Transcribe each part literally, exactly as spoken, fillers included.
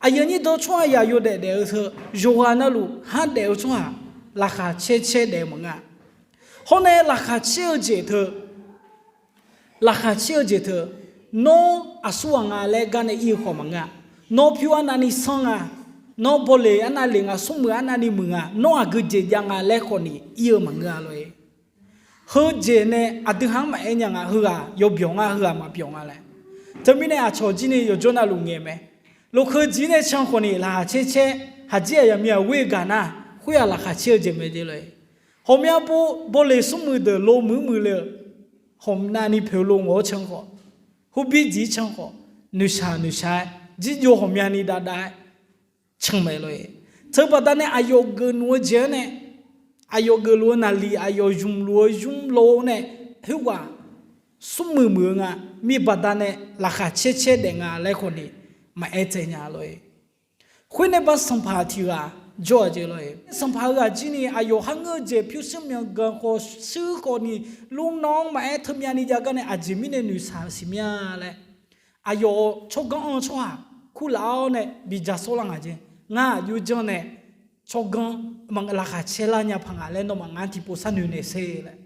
Aqyuif aqnyir deuq, tsawrhaq yaq yawdaef daef-eu teu, yawqghaq navluf khardaef-eu tsawrhaq laqkhaq caer caer daef-eu maqngeur-a. Hawr nae laqkhaq caer-eu jeq teu, laqkhaq caer-eu jeq teu, nawr aqsurghaq nga laer gar nae ir-eu khawf maqngeur-a. Nawr pyur arnavni sanr nga, nawr bawleq arnavlef nga, smrmuiq arnavni muiq nga, nawr aqgeu jeq jav nga laer khawf ni ir-eu maqngeur-a lor-e. Heujeq nae aqdui ha-anr maqaer nya nga, heughaq yawbyawq nga, heughaq maqbyawq nga laer. Teumirnae aqcawq jir ni yawqjawr navluf ngaeq mae. Lofkeuv jir nae can khawf ni laqkhaq caer caer, haqjir aqyawf mir-aq ghoer-eu gaq nar, khoer-aq laqkhaq caer-eu jeq mae jeq lor-e. Ghawqmya bo bawleq smrmuiq deuq lo muiq muiq le-eu, ghawqmyavni poeq lo ngawq-awr can khawf, hurbir dziq can khawf, noeqshaq noeqshaq-aer, jirjov ghawqmyani dav dav-aer can mae lor-e. Teubaqda nae aqyawf geufnmq-eu jeq-anr nae, aqyawf geufluf-eu naqliq, aqyawf zmqluf-eu zmr lo nae, khoerghaq smrmuiq muiq-eu nga, mirbaqda nae laqkhaq caer caer daef nga laer khawf ni maqaer tsaev nya lor-e. Khoernae ba sanqpaq tiq ghaq jawr-aq jeq lor-e. Sanqpaq heughaq jir ni aqyawf kharngeur-eu jeq pyurshuir myawqganq khawf shuir khawf ni, lmr nawr-anr maqaer teumyavni jav gar nae aqjeq mirnae noeqshaq-eu siq mir-a laer, aqyawf tsawrganr anr-eu tsawrhaq kurlaf-awr nae bi ja sawr lar ngaq jeq. Ngar aqjox janr nae tsawrganr laqkhaq caer lar nya paq nga laer nawmaf ngar tiqpov sharnoeq naeq sher laer.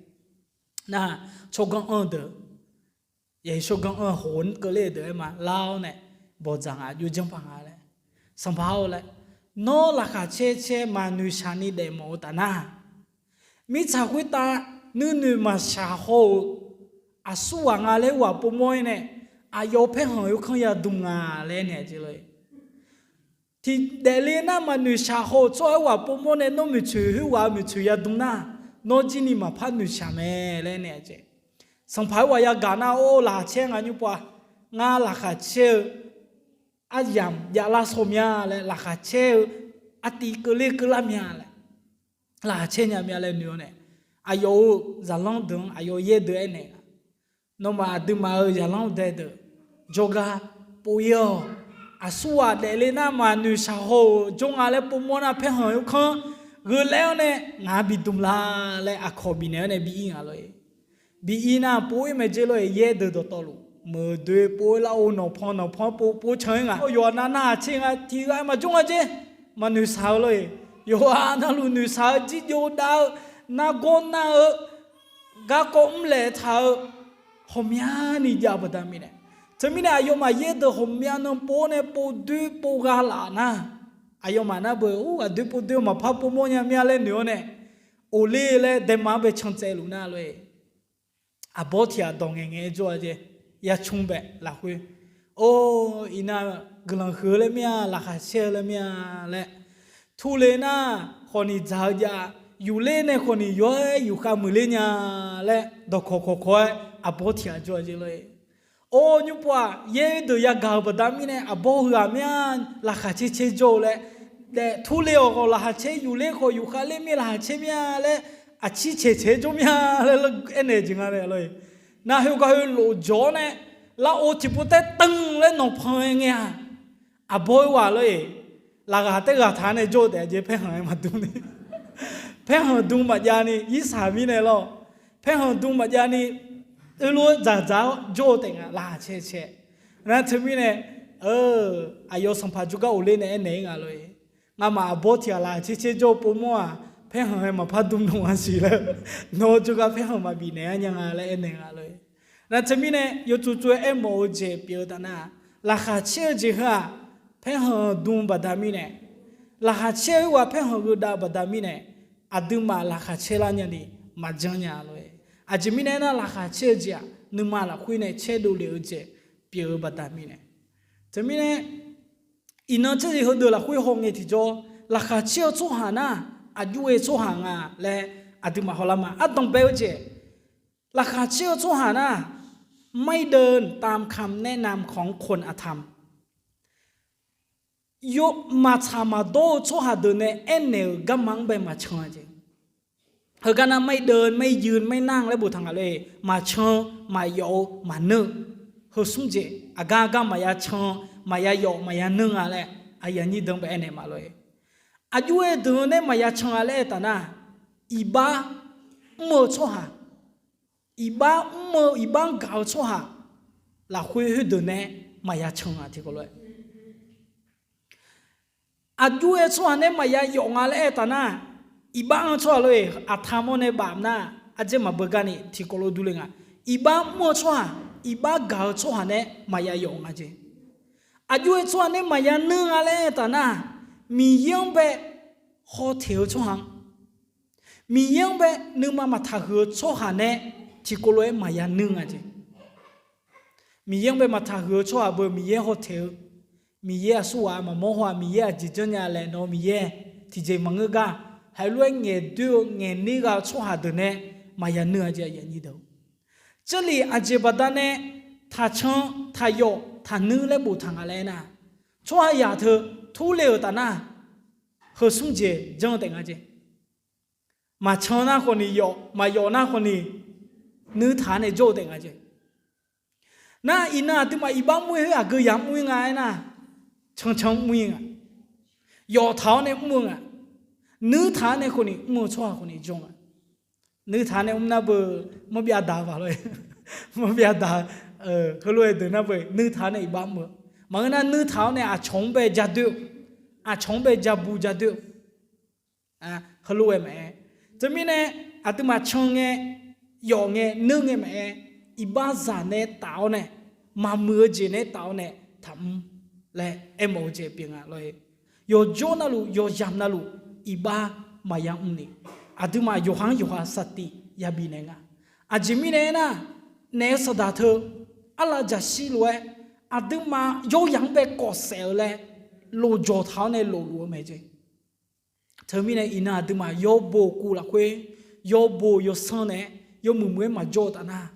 Nar, tsawrganr anr-eu deuq, tsawrganr anr-eu hoq-anr keuvler-eu deuq-aer ma lar-awr nae, bawqdzaq ngaq aqjox janr paq nga laer. Sanqpaq-or laer, nawr laqkhaq caer caer maqnoeqshaq ni daefmawf-eu taf nar, mirtsaq khoertav nuinoeq maqshaq haw-euq aqsurghaq nga laer ghaq povmawr-ir nae, aqyawf paerkhanq yawkanr yadm nga laer naeq jeq lor-e. Tiqdaef le nar maqnoeqshaq haw-euq tsawrhaq-aer ghaq povmawr nae nawr maeqtsoeq khoerghaq-eu maeqtsoeq yadm nar, nawr jir ni maqpar noeqshaq mae laer naeq jeq. Sanqpaq-aer ghaq yagaq nar, or laqkhaq caer nga nymr pov-a, ngar laqkhaq caer-eu aryamq javlar shaw mya laer, laqkhaq caer-eu artiv keuvler keuvlar mya laer, laqkhaq caer nya mya laer noeq-awr nae, aqyawf-euq zaqlanr deuq-anr aqyawf yaer deuq aernaeq-a, nawmaf aqduimaf-euq zaqlanr dae deuq jawrgar pov-ir-awq. Aqsurghaq daefle nar maqnoeqshaq haw-euq jawr nga laer povmawr nar paerkhanq yawkanr gheu laer-awr nae ngaq-anr bi dm la laer aqkawq bifnaeq-awr nae bi ir nga lor-e. Bi ir nar pov-ir mae jeq lor-e. Yaer deuq dawqtawvluf meuq doe pov-ir lar-or, nawqpan nawqpan pov pov can-ir nga. Yawqha nav narhaq caer nga tiq ghaq maqjawr nga jeq, maqnoeqshaq-eu lor-e. Yawqha navluf noeqshaq-eu jirjov dav-eu, nargawr nar-eu, garkawv mrlaeq taq-eu ghawqmyani jav-eu baqda mirnae. Teumirnae aqyawfmaf yaer deuq ghawqmya nan pov-awr nae pov doer pov gha laf nar, aqyawfmaf nar beu-or aqdoer pov doer maqpar povmawr nya mya laer noeq-awr nae, of ler laer daema-anr bae can tsaevluf nar lor-e. Aqbawr tiq ghaq dawq ngaeq ngaeq-aer jawr-a jeq, yacm bae lafkhoer, or, iqnan guiqlanq huiq-eu laer mir-a, laqkhaq caer-eu laer mir-a laer, turle nar khawf ni dzaq-eu jav, yufler nae khawf ni yawr-aer yufkhav muiqler nya laer dawqkawq kawqkawq-aer aqbawr tiq ghaq jawr-a jeq lor-e. Or, nymr pov-aq yaer deuq yagaq-euq baqda mirnae aqbawr heughaq mir-a, laqkhaq caer caer jawr-eu laer, daef turle-awq khawf laqkhaq caer, yufler khawf yufkhav ler mir laqkhaq caer mir-a laer, aqcir caeq caeq-aer jawr mir-a laer aernaeq jeq nga nae lor-e. Nar khoergar khoer lof jawq-awr nae, lar-or tiqpov taer tanq laer nawqpan-aer ngae-a, aqbawr-aer ghaq lor-e. Laqghaq taer ghaq taq nae jawr-eu taef-a jeq paerkhanq-aer maqdm ni, paerkhanq dm maqjav ni irsaq mirnae lor, paerkhanq dm maqjav ni, oerlof-aer dzaqdzaq-awr jawr-eu taef nga laqkhaq caer caer. Nar teumirnae, aqyawf sanqpaq jawrgar of ler nae aernaeq-ir nga lor-e. Ngamaf aqbawr tiq ghaq laqkhaq caer caer jawr-eu povmawr-aq, paerkhanq-aer maqpar dm dm-a siq laer, nawr jawrgar paerkhanq maqbif naeq-ar nya nga laer aernaeq nga lor-e. Nar teumirnae yawtsov tsov-aer aermawf-eu jeq pyeuf-eu taf nar, laqkhaq caer-eu jeq heu-aq, paerkhanq dm baqda mirnae, laqkhaq caer-eu khoerghaq paerkhanq gheu dav-eu baqda mirnae, aqduimaf laqkhaq caer lar nyani maqjanr nya lor-e. Aqjeq mirnae aernar, laqkhaq caer-eu jeq-aq nuima lafkhoer nae caerdov lef-eu jeq pyeuf-eu baqda mirnae. Teumirnae, iqnan tser-iq heudeuq lafkhoer hawngae tiqjawr, laqkhaq caer-eu tsawrhaq nar, aqjox-aer tsawrhaq nga laer aqduimaf hawlar ma. Ardanq bae-eu jeq, laqkhaq caer-eu tsawrhaq nar, ไม่เดินตามคำแนะนำของคนอธรรม Yawmaqtsaq maqdawr-eu tsawrhaq deuq nae aernaeq-euq garma-anr bae maqcan-a jeq. Heugar nar ไม่เดิน ไม่ยืน ไม่นั่ง laer boftaq nga lor-e. Maqcan, maqyawf-eu, maqneur-eu, heu smr jeq aqgar gar maqya can, maqya yawf, maqya neur-a laer aqyuif aqnyir deuq-anr bae aernaeq ma lor-e. Aqjox-aer deuq-eu nae maqya can-a laer aertaq nar, iqbax mr-eu tsawrhaq, iqbax mr-eu iqbax-anr gaq-eu tsawrhaq lafkhoer khoerdeuq nae maqya can-a tiqkawv lof-aer Aqjox-aer tsawrhaq nae maqya yawf nga laer aer taf nar, iqbax-anr tsawrhaq lor-eq, aqta mawr nae baf nar, ardzaer maqbeugar ni tiqkawv lof durler nga. Iqbax mr-eu tsawrhaq, iqbax gaq-eu tsawrhaq nae maqya yawf nga jeq. Aqjox-aer tsawrhaq nae maqya nuir nga laer aer taf nar, Miqyaer-anr bae haw teq-eu tsawrhaq-anr, Miqyaer-anr bae nuima maqtaqhuiq-eu tsawrhaq nae tiqkawv lof-aer maqya nuir nga jeq. Miqyaer-anr bae maqtaqhuiq-eu tsawrhaq beu Miqyaer haw teq-eu, Miqyaer aqsurghaq maqmawr haw-aq, Miqyaer aqjeq janrnya laer nawr Miqyaer tiqjeq maqngeur gar, haiq lof-aer ngaeqdoer-eu ngaeqner gha-eu tsawrhaq deuq nae maqya nuir-a jeq. Jarlif aqjeq baqdanae taqcan taqyawf taqnuir laer boftaq nga laer aernar, tsawrhaq yaq teu turle-euq taf nar, heu smr jeq janr taef nga jeq. Maqcan nar khawf ni yawf, maqyawf nar khawf ni nuir taq-awr nae jawr-eu taef nga jeq. Nar iqnan aqduimaf iqbax mr-ir khoer aqgeu yamr-ir nga aernar, cancan mr-ir nga. Yawf taq-awr nae mr-eu nga. Nuir taq-awr nae khawf ni mr-eu tsawrhaq khawf ni jawr nga. Nuir taq-awr nae mr nar beu mawrbyav daq-eu baq lor-eq. Mawrbyav daq, heulof-aer deuq nar beu nuir taq-awr nae iqbax mr-eu. Maqngeur nar nuir taq-awr nae aqcawq-anr bae ja doer-eu, aqcawq-anr bae ja bu ja doer-eu, heulof-aer maqaer. Teumirnae aqduimaf can ngae, yawf ngae, nuir ngae maqaer, iqbaxzaq nae taf-awr nae, maqmuiq-eu jeq nae taf-awr nae taqmr laer aermawf-eu jeq pyeuf nga lor-eq. Yawqjawr navluf yawqyamq navluf iqbax maqya mrni, aqduimaf yawqha-anr yawqha saqtif yabi naeq nga. Aqjeq mirnae aernar, naef saqdaq teu arlav jaqshir lof-aer aqduimaf yawryaq-anr bae kawf saef-eu laer lofjawq taq-awr nae lofluf-eu mae jeq. Teumirnae iqnan aqduimaf yawbo kuv lafkhoer, yawbo yawsanr nae yawmuiq muiq-aer maqjawr-eu taf nar,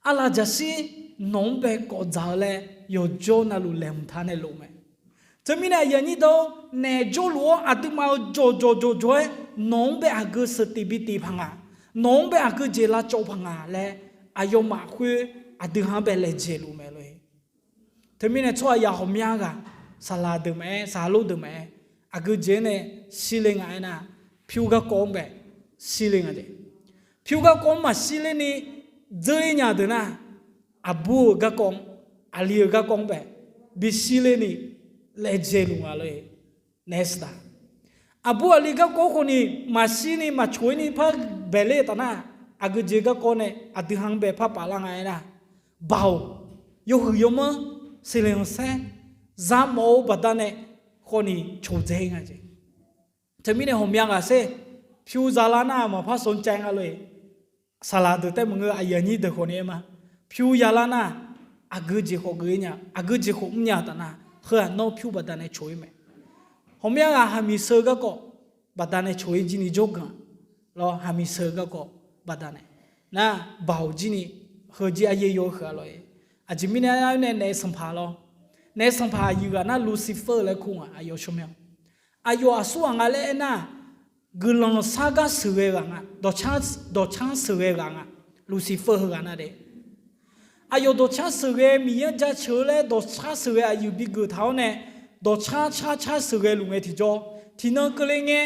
arlav jaqshir nawq-anr bae kawf dzaq-eu laer yawqjawr navluf laeqhmq taq-awr nae lof mae. Teumirnae aqyuif aqnyir dawr, naef jawrluf-awr aqduimaf-euq jawqjawq jawqjawq-aer nawq-anr bae aqgeu seuqtif bi tif paq nga, nawq-anr bae aqgeu jeq lavcawv paq nga laer aqyawfmaf khoer aqdui ha-anr bae laejae luf mae lor-eq. Teumirnae tsawrhaq yaq ghawqmya ghaq, saqlaq deuq maqaer, saqlaq deuq maqaer, aqgeu jeq-anr nae shirle nga aernar, pyur garkawv-anr bae shirle nga jeq. Pyur garkawv-anr maqshirler ni dzeur-ir nya deuq nar, aqbur-euq garkawv-anr, aqli-euq garkawv-anr bae bishirler ni laejae luf nga lor-eq. Naef saqdaq, aqbur aqli garkawv khawf ni maqshir ni maqcoq-ir ni par baeqler-eu taf nar, aqgeu jeq garkawv nae aqdui ha-anr bae par paflar nga aernar, Baoq, yawhuiq yawmanr, seqleq khanqsaer, zamawf-eu baqdanae khawf ni coqdzae-ir nga jeq. Teumirnae ghawqmya ghaq sher, pyur zalar nar maqpar sancaev nga lor-eq. Saqlaq deuq taef maqngeur, aqyuif aqnyir deuq khawf ni aer ma. Pyur yalar nar, aqgeu jeq khawf geuf-ir nya, aqgeu jeq khawf mr nya taf nar, heu-aq nawr pyur baqdanae coq-ir mae. Ghawqmya ghaq haqmiq sheu garkawv baqdanae coq-ir jir ni jawrganq lawr, haqmiq sheu garkawv baqdanae nar, Baoq jir ni, heu jir aryaer yaw-eu huiq-a lor-eq. Aqjeq mirnae aernar, naef sanqpaq lawr, naef sanqpaq aqyuif ghaq nar Lucifer laer kur nga, aqyawf tsawrmyanr. Aqyawf aqsurghaq nga laer aernar, guiqlanq sar gar sheuqghae ghaq nga, dawqcar sheuqghae ghaq nga, Lucifer heughaq nar de. Aqyawf dawqcar sheuqghae Miqyaer-anr jaceuq-eu laer dawqcar sheuqghae aqyuif bi geuf taq-awr nae, dawqcar car car sheuqghae luf ngae tiqjawr, tiqnan keuvle ngae,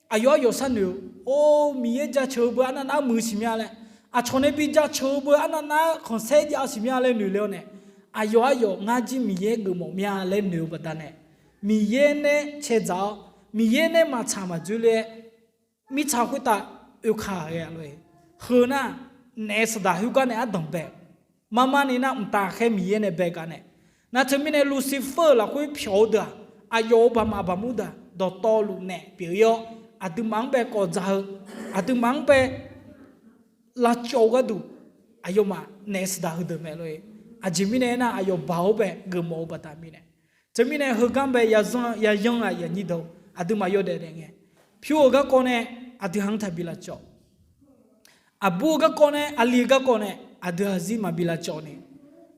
aqyawf aryawf sharnoeq-eu, or, Miqyaer jaceuq-eu beu arnav nar muiq siqmya laer, aqcawq nae bi jaceuq-eu beu arnav nar khanqsaer jav-eu siqmya laer noeqle-awr nae, aqyawf aryawf ngar jir Miqyaer geufmawf mya laer noeq-eu baqdanae, Miqyaer nae caedzaq-awr, Miqyaer nae maqtsaq maqdzoerler-aer, mirtsaq khoertav oekaq ghae-a lor-eq. Heu nar, naef saqdaq khoergar nae ardanq bae, marmar ni nar mqtav khaer Miqyaer nae bae gar nae, nar teumirnae Lucifer lafkhoer pyawq-eu deuq-aq, aqyawf-euq baqmaf baqmur deuq-aq, dawqtawvluf naef pyeuf-ir-awr, aqduimaf-anr bae kawv dzaq-eu, aqduimaf-anr bae lavcawv-eu gharduq, aqyawfmaf naef saqdaq heudeuq mae lor-eq. Aqjeq mirnae aernar, aqyawf Baoq-anr bae geufmawf-eu baqda mirnae. Teumirnae heugar bae yazanr yayanr-aq, aqyuif aqnyir deuq, aqduimaf yawdaef daef ngae, pyur-euq garkawv nae aqdui ha-anr taqbi lavcawv. Aqbur-eu garkawv nae, aqli-eu garkawv nae, aqdui ha zir maqbi lavcawv ni,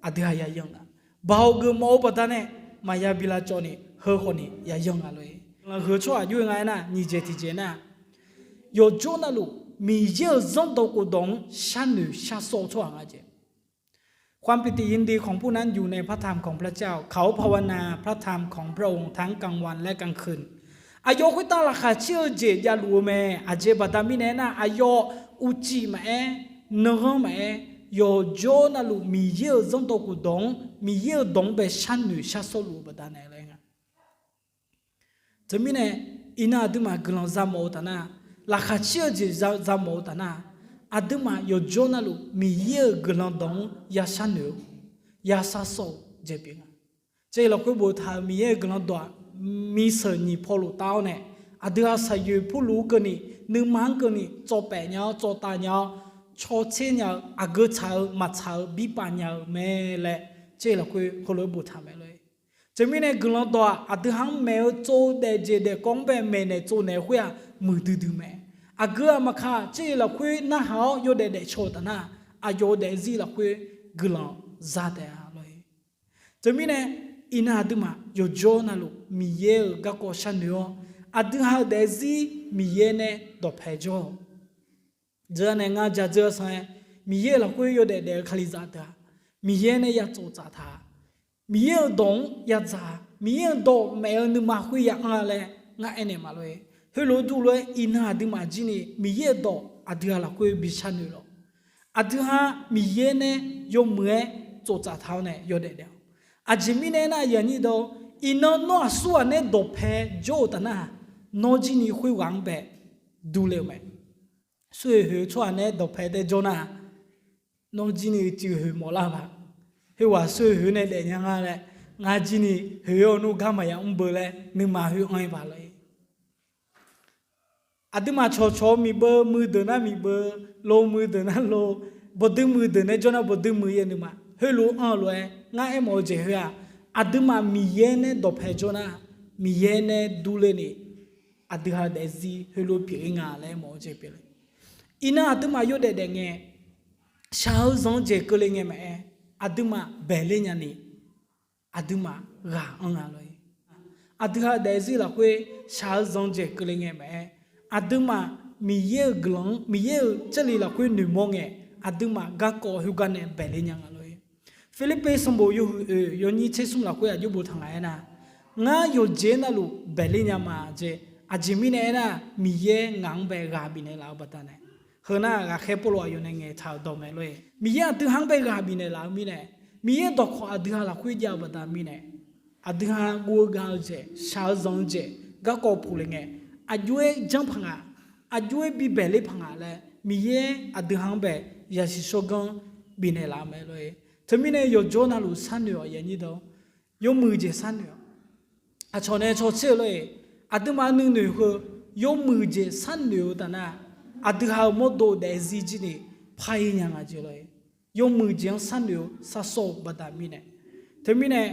aqdui ha yayanr nga. Baoq geufmawf-eu baqdanae maqya bi lavcawv ni, heu khawf ni yayanr nga lor-eq. Langheu tsawrhaq aqjox-aer nga aernar, nyiq jeq tiqjeq nar, yawqjawr navluf Miqyaer-euq zanrdawq khofdawq-anr sharnoeq sharsawr-eu tsawrhaq nga jeq. ความปิติยินดีของผู้นั้นอยู่ในพระธรรมของพระเจ้า เขาภาวนาพระธรรมของพระองค์ทั้งกลางวันและกลางคืน Aqyawf khoertav laqkhaq caer-eu jeq javluf-eu mae. Aqjeq baqda mirnae aernar, aqyawf uqcif maqaer, nanghanr maqaer, yawqjawr navluf Miqyaer-euq zanrdawq khofdawq-anr, Miqyaer-euq dawq-anr bae sharnoeq sharsawr luf-eu baqdanae laer nga. Teumirnae, iqnan aqduimaf guiqlanq za mawf-eu taf nar, laqkhaq caer-eu jeq za mawf-eu taf nar, aqduimaf yawqjawr navluf Miqyaer-euq guiqlanq dawq-anr ya sharnoeq-eu, ya sharsawr-eu jeq pyeuf nga. Caev lafkhoer boftaq-euq Miqyaer-euq guiqlanq dawq-aq, miseuq nyiq paw luf tav-awr nae, aqdui-aq saqyoeq purluf-ur keuvni, nuima-anr keuvni tsawv paef nya-awr tsawv tav nya-awr, cawtser nya-eu, aqgeu tsaq-eu maqtsaq-eu birpav nya-eu mae laer, caev lafkhoer heulof-aer boftaq mae lor-e. Teumirnae guiqlanq dawq-aq, aqdui ha-anr maeq-eu tsov daef jeq daef kawv-anr bae maeqnaeq tsovnaeq khoer-aq, muiqdui dui mae. Aqgeu-aq maqkaq, caev lafkhoer narhaq-awr yawdaef daefcaw-eu taf nar, aqyawf-eu daefzir lafkhoer guiqlanq za taef-a lor-e. Teumirnae, iqnan aqduimaf yawqjawr navluf Miqyaer-euq garkawv sharnoeq-awr, aqdui ha-euq daefzir Miqyaer nae dawqpae jawr-awq. Dzeurnae ngar jadzeur-eu sanr-aer, Miqyaer-euq lafkhoer yawdaef daef-eu Kalizaq deuq-aq, Miqyaer nae ya tsoftsaf taq-a. Miqyaer-euq dawq-anr ya dzaq-a. Miqyaer-euq dawq maef-eu nuima khoer ya anr-a laer ngar aernaeq ma lor-e. Heulof-aer durlof-aer iqnan aqduimaf jir ni Miqyaer-euq dawq aqdui ha lafkhoer bi sharnoeq lawq. Aqdui ha Miqyaer nae yawmuiq-aer tsoftsaf taq-awr nae yawdaef daef-awq. Aqjeq mirnae aernar, aqyuif aqnyir deuq, iqnan nawr aqsurghaq nae dawqpae jawr-eu taf nar, nawr jir ni khoerghaq-anr bae durler-eu mae. Surhoeq hoeq-eu tsawrhaq nae dawqpae tae jawr nar, nawr jir ni uicuiv hoeq mawflar-eu paq. Khoerghaq surhoeq hoeq nae daefnya nga laer, ngar jir ni hoeq-awr nmr gar maqya mr beu laer nuima khoer anr-ir paq lor-e. Aqduimaf cawqcawq-eu miqbeu, muiqdeuq nar miqbeu, lo muiqdeuq nar lo, bawqdui muiqdeuq nae jawr nar bawqdui muiq-ir-eu nuima, heulof-aer anr-eu lof-aer ngar aermawf-eu jeq khoer-aq, aqduimaf Miqyaer nae dawqpae jawr nar, Miqyaer nae durler ni, aqdui ha-eu daefzir heulof pyeuf-ir nga laer mawf-eu jeq pyeuf le. Iqnan aqduimaf yawdaef daef ngae, shaq-eu zanq-eu jeq keuvle ngae maqaer, aqduimaf baeqler nyani, aqduimaf ghaq anr nga lor-e. Aqdui ha-eu daefzir lafkhoer shaq-eu zanq-eu jeq keuvle ngae maqaer, aqduimaf Miqyaer-euq guiqlanq-anr, Miqyaer-euq jarlif lafkhoer noeqmawr ngae, aqduimaf garkawv khoergar nae baeqler nya nga lor-e. Pirlirpiv sanqbof yawhuiq oeq yawnyir tser smr lafkhoer aqjox boftaq nga aernar, ngar yawqjeq navluf baeqler nya ma jeq. Aqjeq mirnae aernar, Miqyaer ngaq-anr bae ghaq bifnaeq laf-eu baqdanae, heu nar ghaqkhaer Pawrluv aqyawf nae ngaeqtaq-euq dawq mae lor-e. Miqyaer aqdui ha-anr bae ghaq bifnaeq laf-eu mirnae, Miqyaer dawqkawq aqdui ha lafkhoer jav-eu baqda mirnae, aqdui ha guv-eu ga-eu jeq, shaq-eu zanq-eu jeq, garkawv puq le ngae, aqjox-aer janr paq nga, aqjox-aer bibaeq ler paq nga laer, Miqyaer aqdui ha-anr bae yasiq shawrganr bifnaeq laf-eu mae lor-e. Teumirnae yawqjawr navluf sharnoeq-awq, yawmuiq jeq sharnoeq-awq. Aqcawq nae cawtser-eu lor-e, aqduimaf nuinoeq heu yawmuiq jeq sharnoeq-eu taf nar, aqdui ha-eu mawrdo daefzir jir ni par-ir nya nga jeq lor-e. Yawmuiq jeq-anr sharnoeq-eu sharsawr-eu baqda mirnae, teumirnae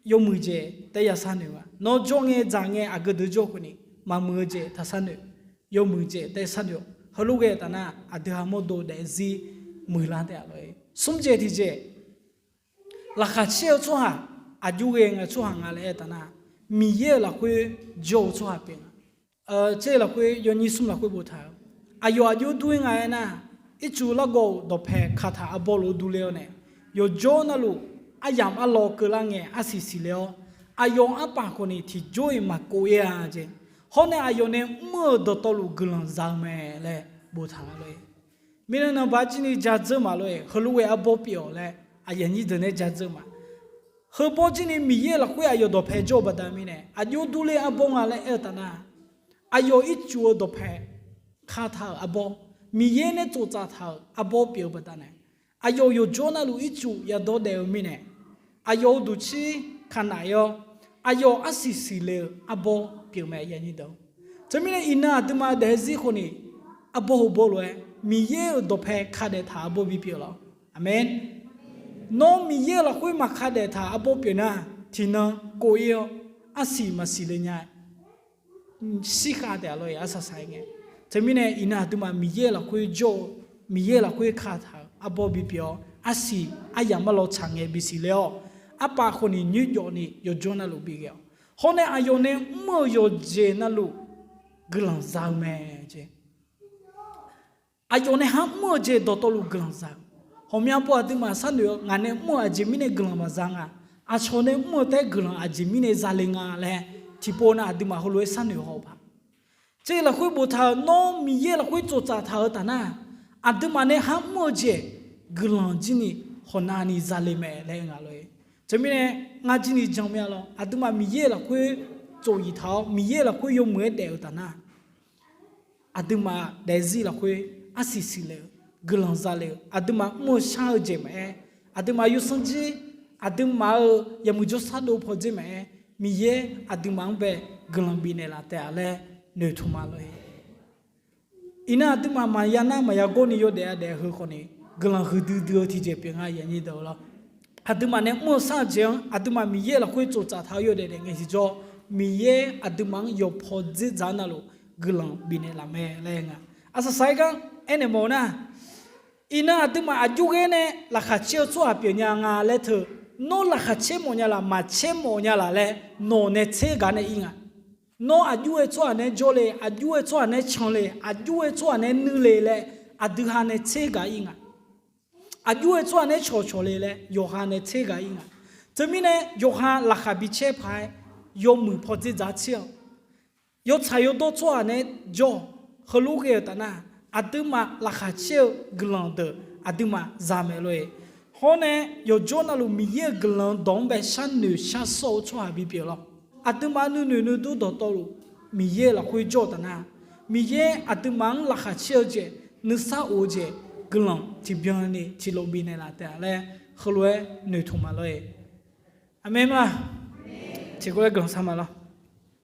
yawmuiq jeq taef ya sharnoeq nga. Nawr jawr ngae dzaq ngae aqgeu deuq jawr khawf ni, maqmuiq-eu jeq taq sharnoeq, yawmuiq jeq taef sharnoeq-awq. Heulof ghae taf nar, aqdui ha mawrdo daefzir muiqlar taef-a lor-e. Smr jeq tiqjeq, laqkhaq caer-eu tsawrhaq, aqjox ghae ngae tsawrhaq nga laer aer taf nar, Miqyaer-euq lafkhoer jawr-eu tsawrhaq pyeuf nga. Caer lafkhoer yawnyir smr lafkhoer boftaq-eu, aqyawf aqjox dur-ir nga aernar, ircuf largawv-euq dawqpae kataq arbawr lof-aer durler-awr nae, yawqjawr navluf aryamq arlawr keuvlar ngae arsiq siqle-awr, aqyawf arpaf khawf ni tiqjawr-iq maqkov-ir-a jeq. Hawr nae aqyawf nae mr-euq dawqtawvluf guiqlanq za-eu mae laer boftaq nga lor-e. Mirnae nanqbaq jir ni ja dzeur ma lor-e, heulof ghae arbawr pyeuf-awq laer aqyuif aqnyir deuq nae ja dzeur ma. Heubawr jir ni Miqyaer lafkhoer aqyawf dawqpae jawr-eu baqda mirnae, aqjox durler arbawr nga laer aer-eu taf nar, aqyawf ircuf-eu dawqpae kataq-euq arbawr, Miqyaer nae tsoftsaf taq-euq arbawr pyeuf-eu baqdanae, aqyawf yawqjawr navluf ircuf yadawr daef-eu mirnae, aqyawf-euq duqcir kaqnaq-ir-awr, aqyawf arsiq siqle-eu arbawr pyeuf mae. Teumirnae iqnan aqduimaf daefzir khawf ni, arbawr heubawr lof-aer Miqyaer-euq dawqpae kadaef taq arbawr bipyeuf lawq. Aqmeq. Nawr Miqyaer-euq lafkhoer maqkadaef taq arbawr pyeuf nar, tiqnan kov-ir-awr, arsiq maqsiq le nya shirkhav taef-a lor-e, arsaq saq-aer ngae. Teumirnae iqnan aqduimaf Miqyaer lafkhoer jawr-eu, Miqyaer lafkhoer kataq-euq arbawr bipyeuf-awr, arsiq aryamq arlawr tsaq ngae bisiq le-awr, arpaf khawf ni nyoerjawf ni yawqjawr navluf bighae-awq. Hawr nae aqyawf nae mr-euq yawqjeq navluf guiqlanq za-eu mae jeq. Aqyawf nae ha mr-eu jeq dawqtawvluf guiqlanq za-eu. Ghawqmya pov aqduimaf sharnoeq-eu, ngaq nae mr-eu aqjeq mirnae guiqlanq maqza nga. Aqcawq nae mr-eu taef-aer guiqlanq aqjeq mirnae zale nga laer, tiqpov nav aqduimaf heulof-aer sharnoeq haw-eu paq. Caer lafkhoer boftaq-euq, nawr Miqyaer lafkhoer tsoftsaf taq-eu taf nar, aqduimaf nae ha mr-eu jeq guiqlanq jir ni hawqnav ni zale mae laer nga lor-e. Teumirnae ngar jir ni jan mya lawr, aqduimaf Miqyaer lafkhoer tsof yif taq-awr Miqyaer lafkhoer yawmuiq-aer daef-eu taf nar, aqduimaf daefzir lafkhoer arsiq siqle-eu, guiqlanq zale-eu, aqduimaf mr-eu shar-eu jeq maqaer, aqduimaf yawsanr jir, aqduimaf-euq yawmuiq jawrshar dov pawdzer maqaer, Miqyaer aqduimaf-anr bae guiqlanq bifnaeq laf taef-a laer noeqtmq ma lor-e. Iqnan aqduimaf maqya nar maqya gawrni yawdaef-a daef heu khawfni, guiqlanq huiqdui dui-eu tiqjeq pyeuf nga, aqduimaf nae mr-eu shar-eu jeq-anr aqduimaf Miqyaer lafkhoer tsoftsaf taq-awr yawdaef daef ngae tiqjawr, Miqyaer aqduimaf-anr yawqpaw dzerdzaq navluf guiqlanq bifnaeq laf mae laer nga. Aqsaqsaq-aer gar aernaeq mawf-eu nar, iqnan aqduimaf aqjox ghae nae laqkhaq caer-eu tsawrhaq pyeuf nya nga laer teu, nawr laqkhaq caer mawf nya laf, maqcaer mawf nya laf laer nawq nae tser gaq nae ir nga. Nawr aqjox-aer tsawrhaq nae jawrle, aqjox-aer tsawrhaq nae canle, aqjox-aer tsawrhaq nae nuile laer aqdui ha nae tser gaq ir nga. Aqjox-aer tsawrhaq nae cawqcawq le laer yawqha nae tser gaq ir nga. Teumirnae yawqha laqkhaq bicaer paq-aer yawmuiq pawdzer dzaq tser-awq. Yawtsaq yawdawr tsawrhaq nae jawr-awq. Heulof ghae-eu taf nar, aqduimaf laqkhaq caer-eu guiqlanq deuq aqduimaf zaq maeq lor-e. Hawr nae yawqjawr navluf Miqyaer-euq guiqlanq dawq-anr bae sharnoeq sharsawr-eu tsawrhaq bipyeuf lawr. Aqduimaf nuinoeq nuidur dawqtawvluf Miqyaer lafkhoer jawr-eu taf nar, Miqyaer aqduimaf-anr laqkhaq caer-eu jeq, nuisar of-eu jeq, guiqlanq tiqbyan ni tiqlof bifnaeq laf taef-a laer heulof-aer noeqtmq ma lor-e. Aqmeq ma. Tiqkawv-aer guiqlanq shar ma lor.